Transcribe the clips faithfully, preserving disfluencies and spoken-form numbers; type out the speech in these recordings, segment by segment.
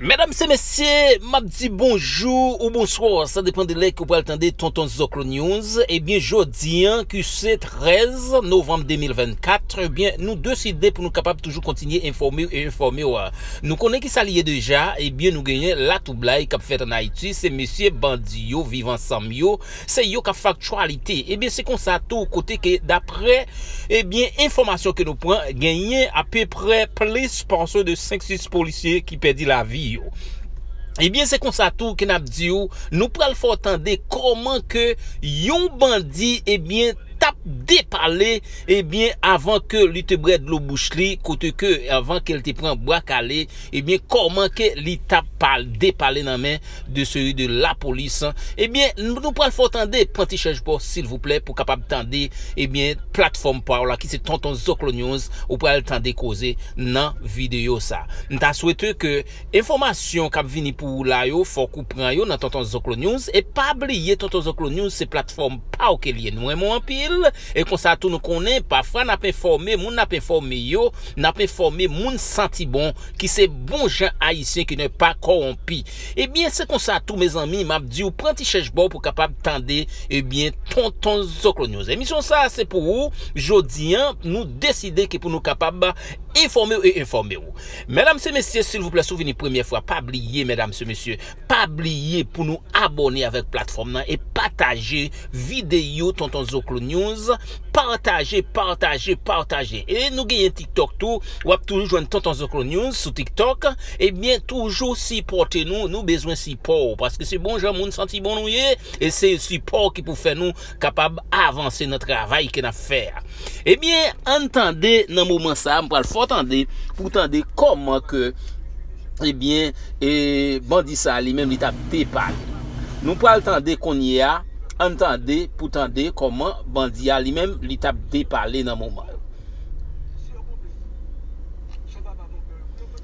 Medam e mesye, m ap di bonjou ou bonswa, sa depann de lè ke w pral tande Tonton Zoklo News. Ebyen, jodi a, ki se trèz novanm de mil vennkat, ebyen, nou deside pou nou kapab toujou kontinye enfòme w e enfòme w. Nou konnen ki sa li ye deja, ebyen, nou genyen latwoublay k ap fèt ann Ayiti, se mesye bandi yo, Viv Ansanm yo, se yo k ap fè aktyalite. Ebyen, se konsa tou, kote ke, daprè, ebyen, enfòmasyon ke nou pran, genyen apeprè plis pase de senk sis polisye ki pèdi lavi yo. Ebyen, se konsa tou ke n ap di w, nou pral fè w tande kòman ke yon bandi, ebyen, t ap depale, ebyen, avan ke li te bwè dlo bouch li, kote ke, avan ke l te pran bwa kale, ebyen, kòman ke li t ap pal depale nan men de seri de lapolis. Ebyen, nou, nou pral fè w tande, pran ti chèz pa w, silvouplè, pou kapab tande, ebyen, platfòm pa w la, ki se Tonton Zoklo News, ou pral tande koze nan videyo sa. M ta swete ke enfòmasyon k ap vini pou ou la yo, fòk ou pran yo nan Tonton Zoklo News. E pa bliye, Tonton Zoklo News se platfòm pa w ke l ye. Nou renmen w anpil. E konsa tou nou konnen, pafwa n ap enfòme, moun n ap enfòme yo, n ap enfòme moun santi bon, ki se bon jan ayisyen ki ne pa kòwonpi. Ebyen, se konsa tou, mezanmi, m ap di w, pran ti chèz pa w pou kapab tande, ebyen, Tonton Zoklo News. Emisyon sa a se pou ou. Jodi a, nou deside ke pou nou kapab enfòme w e enfòme w. Medam e mesye, silvouplè, si w vini premyè fwa, pa bliye, medam e mesye, pa bliye pou nou abòne avèk platfòm nan e pataje videyo Tonton Zoklo News. Pataje, pataje, pataje. E nou genyen TikTok tou. W ap toujou jwenn Tonton Zoklo News sou TikTok. Ebyen, toujou sipòte nou. Nou bezwen sipò w. Paske se bon jan moun santi bon nou ye. E se sipò w ki pou fè nou kapab avanse nan travay ke n ap fè a. Ebyen, ann tande nan moman sa a, m pral fè w tande, pou w tande kòman ke, ebyen, e, bandi sa a li menm li t ap depale. Nou pral tande kounye a, ann tande pou tande kòman bandi a li menm li t ap depale nan moman yo.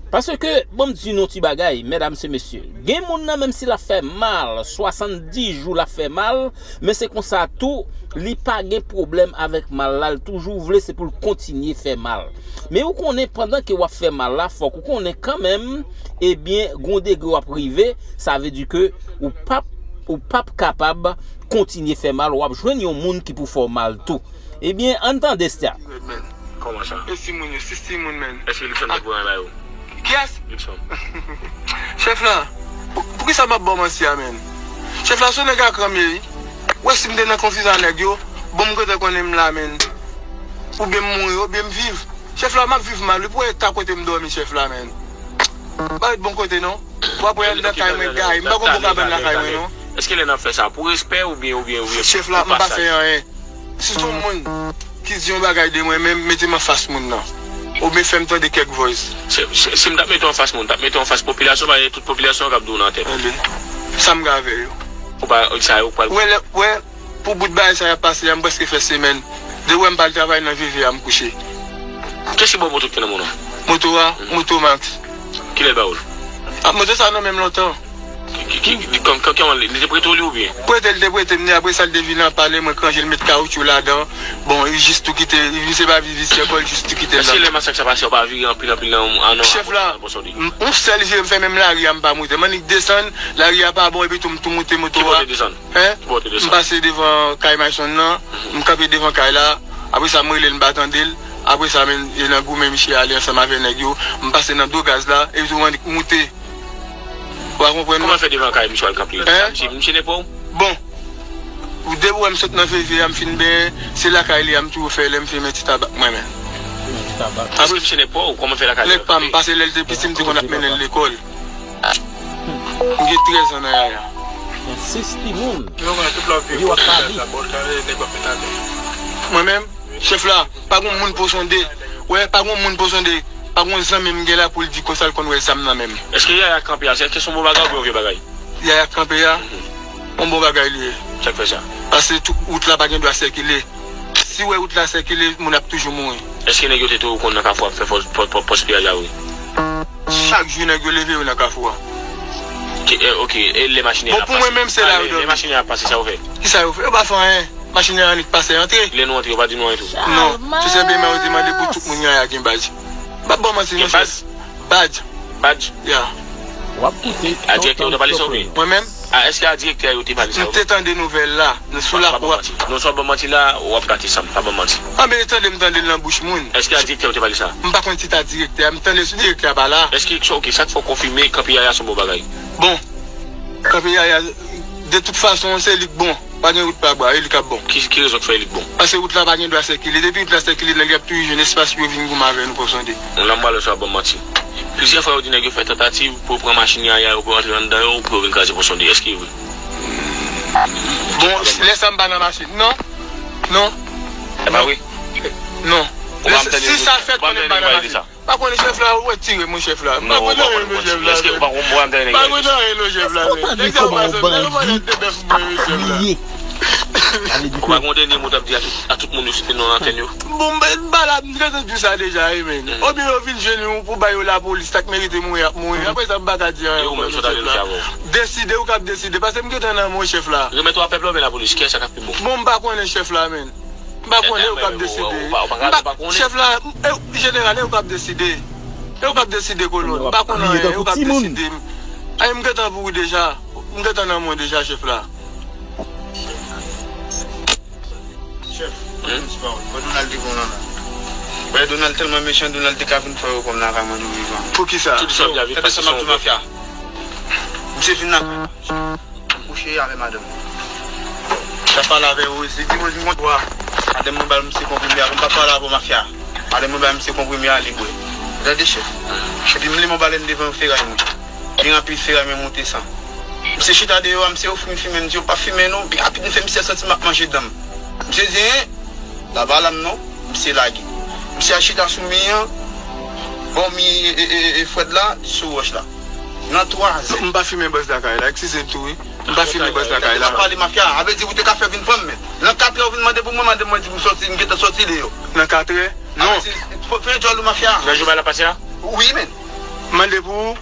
Paske, ban m di nou ti bagay, medam e mesye, gen moun nan, menm si l ap fè mal, swasanndis jou l ap fè mal, men se konsa tou, li pa gen pwoblèm avèk mal la, l toujou vle se pou l kontinye fè mal. Men ou konnen, pandan ke w ap fè mal la, fòk ou konnen kanmenm, ebyen, gon degre w ap rive, sa vle di ke ou p ap, ou p ap kapab kontinye fè mal, w ap jwenn yon moun ki pou fè w mal tou. Ebyen, ann tande sa. Kòman sa? E si moun yo, sis timoun, men. Èske Luckson te pran ba yo? Kiyès? Luckson. Chèf la, pou, poukisa m ap ba w manti a, men? Chèf la, se yon nèg a kran m ye, wi. Ou wè si m te nan konfizyon a nèg yo, bon, m gentan konnen m la, men. Oubyen m mouri, oubyen m viv. Chèf la, m ap viv mal, wi, pou wè ta kote m dòmi, chèf la, men. Pa ret bon kote, non. W ap wè anndan kay mwen gaye. M pa gon bon kabann lakay mwen, non. Èske lè n ap fè sa, pou respè oubyen, oubyen, oubyen chèf la, m pa fè anyen. Si se yon moun ki di yon bagay de mwen menm, mete m anfas moun nan. Oubyen fè m tande kèk voice. Si, si, si m t ap mete w anfas moun, m t ap mete w anfas popilasyon, paske tout popilasyon an k ap di w nan tèt. Tande. Sa m gen avè yo. Ou pa, sa yo pral. Wè, lè, wè, pou bout bagay sa y ap pase a, m prèske fè semèn. Depi w wè m pa al travay nan V V A, m kouche. Kiyès ki ba w moto ki te nan men w nan? Moto a, moto Max. Kilè l ba w l? A, moto sa nan men m lontan. Ki, ki, ki, ki, kòm, kòm, kòman li, li te prete w li oubyen? Prete, li te prete m li, apre sa, li te vin an pale, mwen k ranje l, met kawoutchou ladan. Bon, li jis tou kite, li se pa viv isi ankò, li jis tou kite l la. Èske lè masak sa pase, w pa vire anpil, anpil nan, an, an, chèf la, m, yon sèl je m fèmen, m lari a, m pa moute. M annik desann, lari a pa bon, epi tou, m tou moute moto a. Ki bò w te desann? Hein? Ki bò w te desann? M pase devan kay Mayson nan, m kanpe devan kay la. Apre sa, m rele l, m pa tande l. Apre sa, men, e nan goumen misye ale ansanm avè nèg yo. M pase nan do gaz la, epi tou m annik moute. Ou pa konprann? Kòman fè devan kay misye al kanpe? Hein? Misye, misye nenpò? Bon. Ou depi w wè m sot nan V V A, m fin benyen, se lakay li a m toujou fè lè m fimen ti tabak mwen menm. Ti tabak. Apre misye nenpò, kòman fè lakay li a? Nèg pa m, pase lè l te piti, m te konn ap mennen l lekòl. M gen trèz an nan yaya. Gen sis timoun. Yo ap pale. Mwen menm, chèf la, pa gon moun pou sonde. Wè, pa gon moun pou sonde. Pa gon zanmi m gen la pou l di konsa l konn wè zam nan men m. Èske yaya kanpe a, se, èske se yon bon bagay oubyen yon vye bagay? Yaya kanpe a, yon bon bagay li ye. Sa k fè sa? Paske tout wout la pa gen dwa sikile. Si w wè wout la sikile, moun ap toujou mouri. Èske nèg yo te tou konn nan kafou ap fè pòs, pòs, pòs, pòs piyaj la, wi? Chak jou nèg yo leve yo nan kafou a. Ki, eh, ok, e lè machin nan ap pase? Bon, pou mwen menm, se la yo dòmi. Lè machin nan ap pase, sa yo fè? Kisa yo fè? Yo pa fè anyen. Machin nan annik pase antre. Lè nou antre, yo pa di nou anyen tou? Non. Se senpleman yo te mande pou tout moun yaya gen badj. M p ap ba w manti, monchè. Gen badj? Badj. Badj? Ya. W ap koute A direktè yo te pale sa oubyen? Mwen menm? A, èske a direktè yo te pale sa? M te tande nouvèl la, nou sou lakou ap. Non, swa ban manti la, w ap gate san m, pa ban manti. Anben, tande m tande l nan bouch moun. Èske a direktè yo te pale sa? M pa konn si ta direktè a, m tande sou direktè a pa la. Èske, ok, sa k fè w konfime kanpe Yaya se yon bon bagay? Bon, kanpe Yaya, de tout fason, se li k bon. Pa gen wout pa bwa, e li k ap bon. Ki, ki rezon k fè e li k bon? Paske wout la pa gen dwa sikile. Depi wout la sikile, nèg yo ap toujou jwenn espas pou yo vin goumen avè nou, pòsonde. Yon lanm bwalè sa ap ban manti. Plizyè fwa yo di nèg yo fè tantativ pou yo pran machin Yaya yo, pou yo antre anndan yo, pou yo vin kraze pòsonde. Èske e vre? Bon, lè sa m pa nan machin. Non. Non. E pa vre? Non. Si sa fèt, konnen m pa nan machin. Pa konnen chèf la, ou retire mwen chèf la. M pa konn anyen non chèf la. Èske ou pa konn mwen antre nèg yo? Pa konn anyen non chèf la. Èske w pa di kòman w bandi kriye? Ou pa konn dènye mo w t ap di a tout, a tout moun yo site non nan antèn yo? Bon, m pa la, m gentan di w sa deja wi, men. Oubyen yo vin jwenn ou pou ba yo lapolis, sa k merite mouri ap mouri. Apre sa, m pa ka di anyen ankò non chèf la. Deside, ou k ap deside, paske m gentan nan men w chèf la. Remèt ou a pèp la oubyen lapolis? Kiyès sa k ap pi bon? Bon, m pa konnen chèf la, men. M pa konnen, yo k ap deside. M pa, chèf la, e, jeneral, e yo k ap deside. E yo k ap deside, kolonn. M pa konnen anyen, yo k ap deside. Ay, m gentan pou ou deja. M gentan nan men w deja, chèf la. Chèf, mwen di pawòl. Bò Donald te gon nan la. Bò Donald tèlman mechan, Donald te ka vin fè yo kòm nan ka mande w vivan. Poukisa? Tout sa w di a vin pase sa w mafya. Misye vin nan M kouche avè madanm mwen. M t ap pale avè yo, se dimanch mwen konn wa. Madanm mwen ba l misye konprime a, m p ap pale avè w mafya. Madanm mwen ba misye konprime a, li bwè. Tande chèf. Epi m limen yon balèn devan feray mwen. Byen rapid feray mwen monte san. Misye chita deyò a, misye ofri m fimen, m di yo pa fimen non. Byen rapid m fè misye santi m ap manje dan m. Misye di, en, la pa la m non. Misye lage. Misye al chita sou mi an, bò mi e, e, e, e frèt la, sou wòch la. Nan twa zè. M pa fimen bòs lakay la, eskize m tou wi. M pa fimen bòs lakay la. Pale mafya, a vle di ou te ka fè vin pran m, men. Nan katrè ou vin mande pou mwen, madanm mwen di m sòti, m gentan sòti deyò. Nan katrè? Non. Fè djòl ou mafya. Nan jou bay la pase a? Wi, men. Mande pou ou?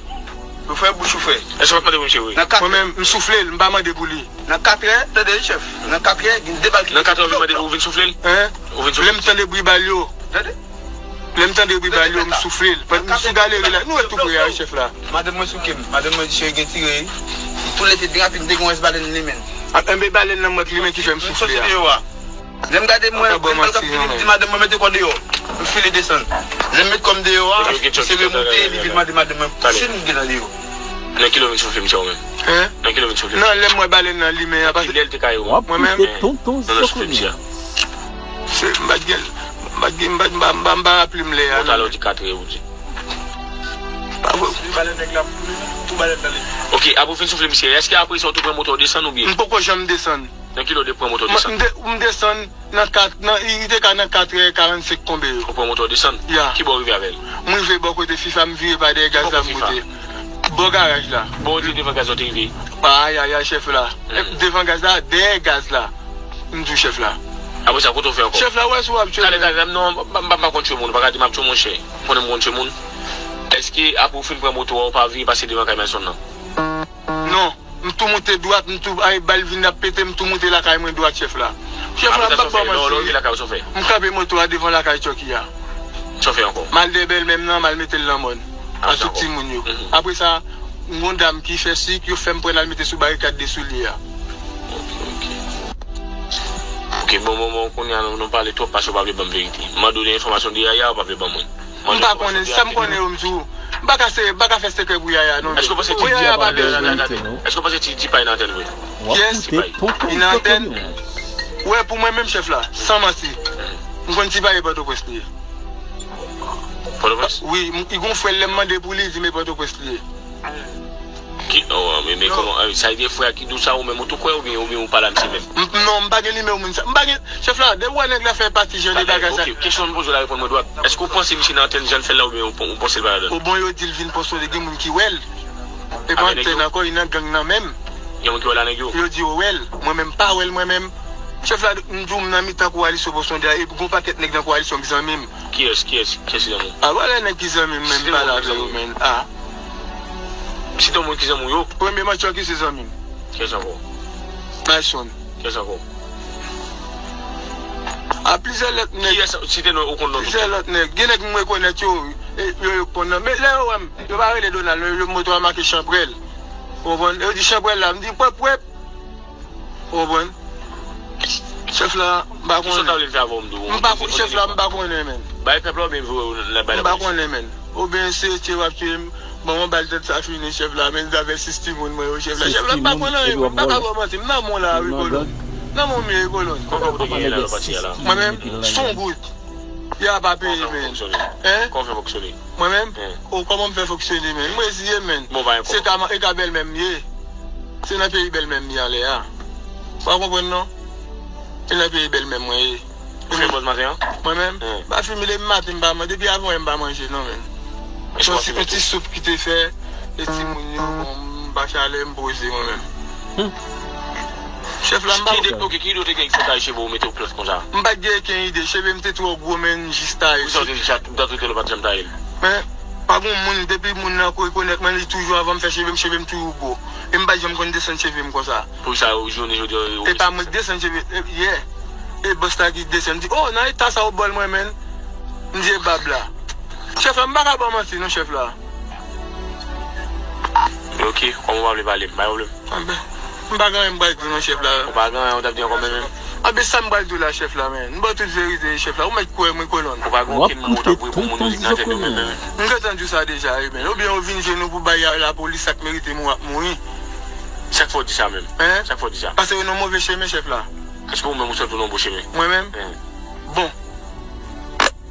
Ou fè bouch ou fè. Èske w pa t mande pou misye vre? Nan katrè. Mwen menm, m soufle l, m pa mande pou li. Nan katrè, tande chèf. Nan katrè, gen de bal ki. Nan katrè ou vin mande, ou vin soufle l? Hein? Ou vin soufle l? Lè m tande bri bal yo. Tande? Lè m tande bri bal yo, m soufle l. M sou galeri la. Nou wè tou pre a, wi, chèf la. Madanm mwen sou ke m. Madanm mwen di cheri gen tire. Tou lete byen rapid, m te gen yon rès balèn nan men l. Enben balèn nan mwen k limen ki fè m soufle a. Lè m gade mwen, m pral kap fini, m di madanm mwen mete kò deyò. M file desann. Lè m met kò m deyò a, misye remonte, li vin mande madanm mwen si m gentan deyò. Nan kilè w vin soufle misye ou menm? Hein? Nan kilè w vin soufle? Nan lè m wè balèn nan limen an. Kilè l te kay ou? Mwen menm. Nan, nan soufle misye a. Se, m pa t gen, m pa t gen, m pa, m pa, m pa, m pa raple m lè a. Bon, talè w di katrè ou di. Pa vre. Li balèn nèg la, tou balèn nan li. Ok, apre w fin soufle misye, èske apre sa w tou pran moto w desann oubyen? M poko janm desann. Nan kilè w te pran moto w desann? M de-, m desann nan kat, nan, li te ka nan katrè karannsenk konbe yo. Ou pran moto w desann? Ya. Ki bò w rive avè l? M rive bò kote FIFA, m vire pa dèyè gaz la, m moute. Bò garaj la. Bò w di devan gaz la w te rive? Ayayay, chèf la. Devan gaz la, dèyè gaz la. M di w chèf la. Apre sa, kote w fè ankò? Chèf la, wè si w ap tchwe. Talè, talè, non, m pa, m pa, m pa konn tchwe moun, ou pa ka di m ap tchwe monchè. M konnen m konn tchwe moun. Èske apre w fin pran moto a, ou pa vire pase devan kay Mayson nan? Non. M tou moute dwat, m tou, ay, bal vin ap pete, m tou moute lakay mwen dwat, chèf la. Chèf la, m p ap ba w manti. M kanpe moto a devan lakay Chucky a. Sa w fè ankò? M al dèyè bèlmè m nan, m al mete l nan mòn. Ak tout timoun yo. Apre sa, m gon dam ki fè sik, yo fè m pran l al mete sou barikad de soulye a. Ok, ok. Ok, bon, bon, bon, kounye a nou, nou pale twòp paske w pa vle ban m verite. M mande w de enfòmasyon de Yaya, ou pa vle ban mwen. M pa konnen, sa m konnen yo m di w. M pa ka se, m pa ka fè sekrè pou Yaya non. Èske w panse Ti Pay nan antèn vre? Èske w panse Ti, Ti Pay nan antèn vre? Kiyès? Ti Pay. Li nan antèn? Wè, pou mwen menm chèf la, san manti. M konn Ti Pay e Pòtoprens li ye. Pòtoprens? Wi, m, li gon frè l lè m mande pou li, li di m e Pòtoprens li ye. Ki, oh, men, men kòman, eh, sa vle di frè a ki di w sa, ou menm ou tou kwè oubyen, oubyen ou pale a misye menm? M, non, m pa gen nimewo moun sa. M pa gen, chèf la, depi w wè nèg la fè pati jan de bagay sa. Ok, kesyon m poze w la, reponn mwen dwat. Èske w panse misye nan antèn jan l fè l la oubyen ou, ou panse l pa ladan? O bon, yo di l vin pòsonde, gen moun ki wè l. E pa antèn ankò, li nan gang nan menm. Gen moun ki wè l a nèg yo? Yo di yo wè l. Mwen menm, m pa wè l mwen menm. Chèf la, m di w m nan mitan kowalisyon pòsonde a, epi gon pakèt nèg nan kowalisyon k zanmi m. Kiyès, kiyès, kiyès ki zanmi w? A, vwala nèg ki zanmi m, men m pale avè yo, men. A. Site yon moun ki zanmi w yo. Premye mantyon ki se zanmi m. Kiyès ankò? Mayson. Kiyès ankò? A plizyè lòt nèg. Kiyès, site non, ou konn non tout. Plizyè lòt nèg. Gen nèg m rekonèt yo. e, yo, yo konn nan. Men lè yo wè m, yo pa rele Donald, non, yo moto a make Chanprèl. Ou konprann? Yo di Chanprèl la, m di pwèp pwèp. Ou konprann? Chèf la, m pa konnen. Kisa w ta vle l fè avè w, m di w? M pa konnen, chèf la, m pa konnen, men. Bay pèp la oubyen vre w la bay lapolis? M pa konnen, men. Oubyen se tye w ap tye m. Bon, mwen ba l tèt sa fini, chèf la, men zafè sis timoun mwen yo, chèf la. Chèf la, m pa konnen anyen, mwen. M pa ka ba w manti, m nan mwen la, wi, kolòn. Nan mwen m ye, kolòn. Konbyen w te genyen la lè w pati a la? Mwen menm, se yon goud. Y a pa peye, men. Hein? Kòman w fè fonksyone? Mwen menm? Hein. O, kòman m fè fonksyone, men? M reziye, men. Bon, pa gen pwoblèm. Se ka, e ka bèlmè m ye. Se nan peyi bèlmè m ye anlè a. Ou pa konprann, non? E nan peyi bèlmè m mwen ye. Ou fè bòz maten an? Mwen menm? Hein. M pa fime depi maten, m pa manje. Depi avan yè m pa manje, non, men. Èske w ap fime tou? Yon ti soup ki te fè, e timoun yo, bon, m pa chalè, m poze mwen menm. Hmm. Chèf la, m pa... Ki ide, ok, ki ide w te gen ki fè w taye cheve w, mete w plat konsa? M pa t gen okenn ide, cheve m te twò gwo, men jis taye. Poukisa w te, w te trete l, w pa t janm taye l? Men, pa gen moun, depi moun nan ko-, rekonèt mwen, li toujou, anvan m fè cheve m, cheve m toujou gwo. E m pa t janm konn desann cheve m konsa. Poukisa jounen jodi a, ou... E pa mwen k desann cheve, e, yè. E bòs la ki desann, di, "Oh, nan eta sa w bòl mwen, men." M di, "E bab la." Chèf la, m pa ka ba w manti, non, chèf la. Ok, kòm ou pa vle pale, pa gen pwoblèm. Anben, m pa gen anyen m pral di w non, chèf la. Ou pa gen anyen ou t ap di ankò menm, menm? Anben, sa m pral di w la, chèf la, men. M ba w tout verite, chèf la. Ou mèt kwè mwen, kolòn. Ou pa gen okenn moun ou t ap voye pou moun yo di nan tèt yo menm, menm, menm? M gentan di w sa deja, wi, men. Oubyen ou vin jwenn ou pou bay a lapolis sa k merite m, w ap mouri. Chak fwa w di sa menm. Hein? Chak fwa w di sa. Paske yo nan move chemen, chèf la. Èske ou menm ou sot nan bon chemen? Mwen menm? Hein. Bon.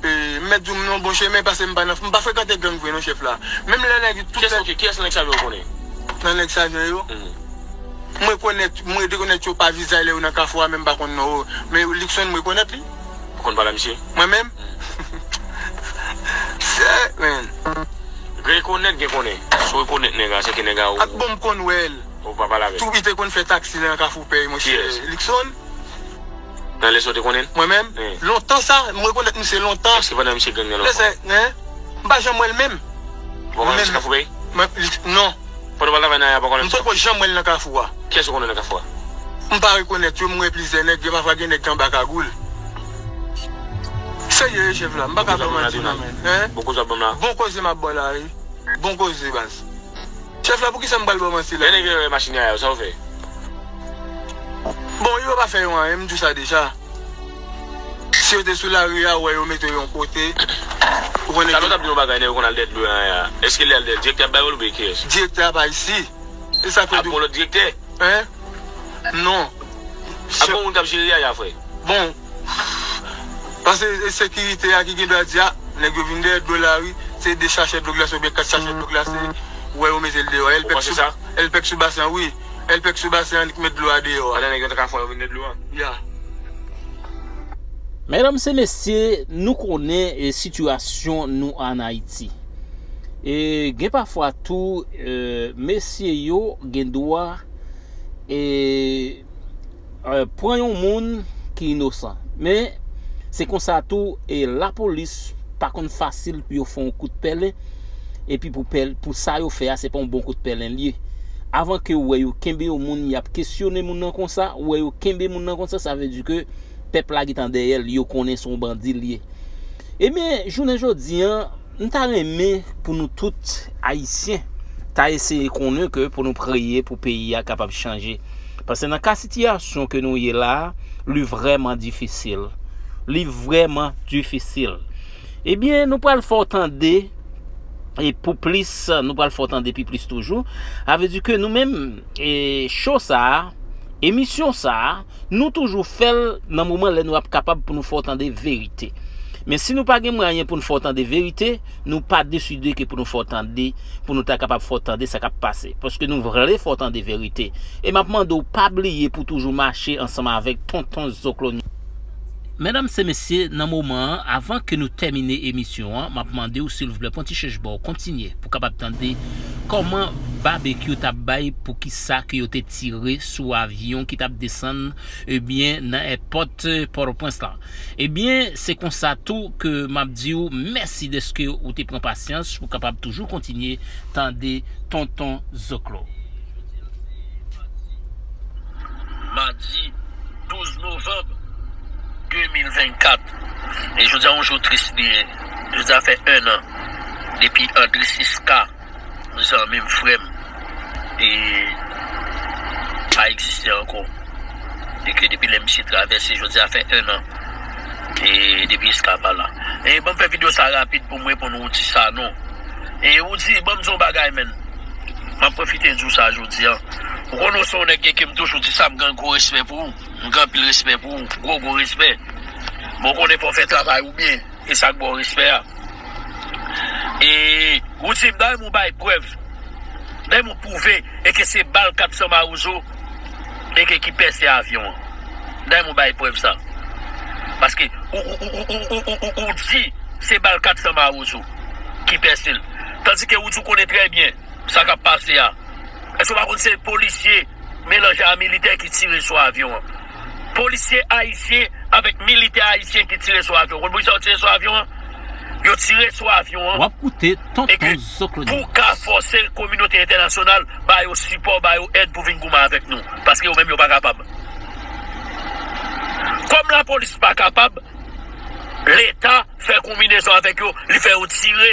E, m mèt di w m nan bon chemen, paske m pa nan, m pa frekante gang vre non, chèf la. Menm lè nèg tout... Kiyès, ok, kiyès nan nèg sa yo ou konnen? Nan nèg sa yo? Hmm. M rekonèt, m rekonèt yo pa vizaj lè yo nan kafou a, men m pa konn non yo. Men Luckson, m rekonèt li. Ou konn pale a misye? Mwen menm? Hmm. Se, men. Rekonèt gen konnen. Si w rekonèt nèg la, se ke nèg la ou... Ak bon, m konn wè l. Ou pa pale avè l? Tou, li te konn fè taksi nan Kafou Pèy, monchè. Kiyès? Luckson. Nan lè sa w te konnen l? Mwen menm? Wi. Lontan sa, m rekonèt misye lontan. Èske pandan misye gang nan, lè sa, hein? M pa janm wè l menm. Ou pa konnen misye Kafou Pèy? Mwen, li, non. Pandan w pa travay nan aya, ou pa konnen misye Kafou Pèy? M poko janm wè l nan kafou a. Kiyès ou konnen nan kafou a? M pa rekonèt yo, m wè plizyè nèg, gen pafwa gen nèg ki anba kagoul. Serye, chèf la, m pa ka ba w manti non, men. Hein? Bon koze w ap ban m la? Bon koze m ap ba w la, wi. Bon koze, baz. Chèf la, poukisa m pral ba w manti la? Lè nèg yo wè machin aya yo, sa yo fè? Bon, yo pa fè yo anyen, m di w sa deja. Si yo te sou lari a, ou wè yo mete yo yon kote. Ou konnen... Talè w t ap di yon bagay, nèg yo konn al dèyè dlo aya. Èske lè al dèyè, direktè a bay yo l oubyen kiyès? Direktè a pa isi. E sa k fè... Ap gon lòt direktè? Hein? Non. Ap gon moun k ap jere aya, frè? Bon, paske e sekirite a ki gen dwa di, a, nèg yo vin dèyè dlo la, wi. Se de sachè dlo glase oubyen kat sachè dlo glase. Ou wè yo mete l deyò. Ou panse sa? Èlpèk sou, èlpèk sou basen an, wi. Èlpèk sou basen an, li k met dlo a deyò a. Pandan nèg yo t ap fè yo vin dèyè dlo a? Ya. Medam e mesye, nou konnen, e, sitiyasyon nou ann Ayiti. E gen pafwa tou, e, mesye yo gen dwa, e, e, pran yon moun ki inosan. Men, se konsa tou, e, lapolis pa konn fasil pou yo fè yon kout pèlen, epi pou pèl-, pou sa yo fè a, se pa yon bon kout pèlen l ye. Avan ke w wè yo kenbe yon moun, y ap kesyone moun nan konsa, w wè yo kenbe moun nan konsa, sa vle di ke pèp la gentan dèyè l, yo konnen se yon bandi l ye. Ebyen, jounen jodi a, m ta renmen pou nou tout Ayisyen ta eseye konnen ke pou nou priye pou peyi a kapab chanje. Paske nan ka sitiyasyon ke nou ye la a, li vrèman difisil. Li vrèman difisil. Ebyen, nou pral fè w tande, e pou plis, nou pral fè w tande pi plis toujou. Sa vle di ke nou menm, e cho sa a, emisyon sa a, nou toujou fè l nan moman lè nou ap kapab pou nou fè w tande verite. Men si nou pa gen mwayen pou nou fè w tande verite, nou pa deside ke pou nou fè w tande, pou nou ta kapab fè w tande sa k ap pase. Paske nou vle fè w tande verite. E m ap mande w pa bliye pou toujou mache ansanm avèk Tonton Zoklo. Medam e mesye, nan moman an, avan ke nou tèmine emisyon an, m ap mande w, silvouplè, pran ti chèch ba w, kontinye, pou w kapab tande kòman babekyou t ap bay, poukisa ke yo te tire sou avyon ki t ap desann, ebyen, nan èpòt Pòtoprens lan. Ebyen, se konsa tou ke m ap di w mèsi dèske ou te pran pasyans pou w kapab toujou kontinye tande Tonton Zoklo. Madi douz novanm de mil vennkat. E jodi a, yon jou tris li ye. Jodi a fè en an. Depi Andris Iska, zanmi m, frè m, e pa egziste ankò. E ke depi lè misye travèse, jodi a fè en an, e depi Iska pa la. E ban m fè videyo sa rapid pou m reponn Roody Sanon. E Roody, ban m di yon bagay, menn. M ap pwofite di w sa jodi a. Ou konnen w se yon nèg ke m toujou di sa, m gen gwo respè pou ou. M gen anpil respè pou ou, gwo, gwo respè. Bon, ou konnen fò w fè travay ou byen. E sa k ba w respè a. E Roody, m ta renmen w bay prèv. M ta renmen w pwouve e ke se bal kat san Mawozo e ke ki pèse avyon an. M ta renmen w bay prèv sa. Paske ou, ou, ou, ou, ou, ou, ou, ou di se bal kat san Mawozo ki pèse l. Tandike Roody, ou konnen trè byen sa k ap pase a. Èske w pa konn se polisye melanje a militè ki tire sou avyon an? Polisye ayisyen avèk militè ayisyen ki tire sou avyon. Konn poukisa yo tire sou avyon an? Yo tire sou avyon an. W ap koute Tonton Zoklonis. Pou ka fòse kominote entènasyonal ba yo sipò, ba yo èd pou vin goumen avèk nou. Paske yo menm yo pa kapab. Kòm lapolis pa kapab, Leta fè konbinezon avèk yo, li fè yo tire.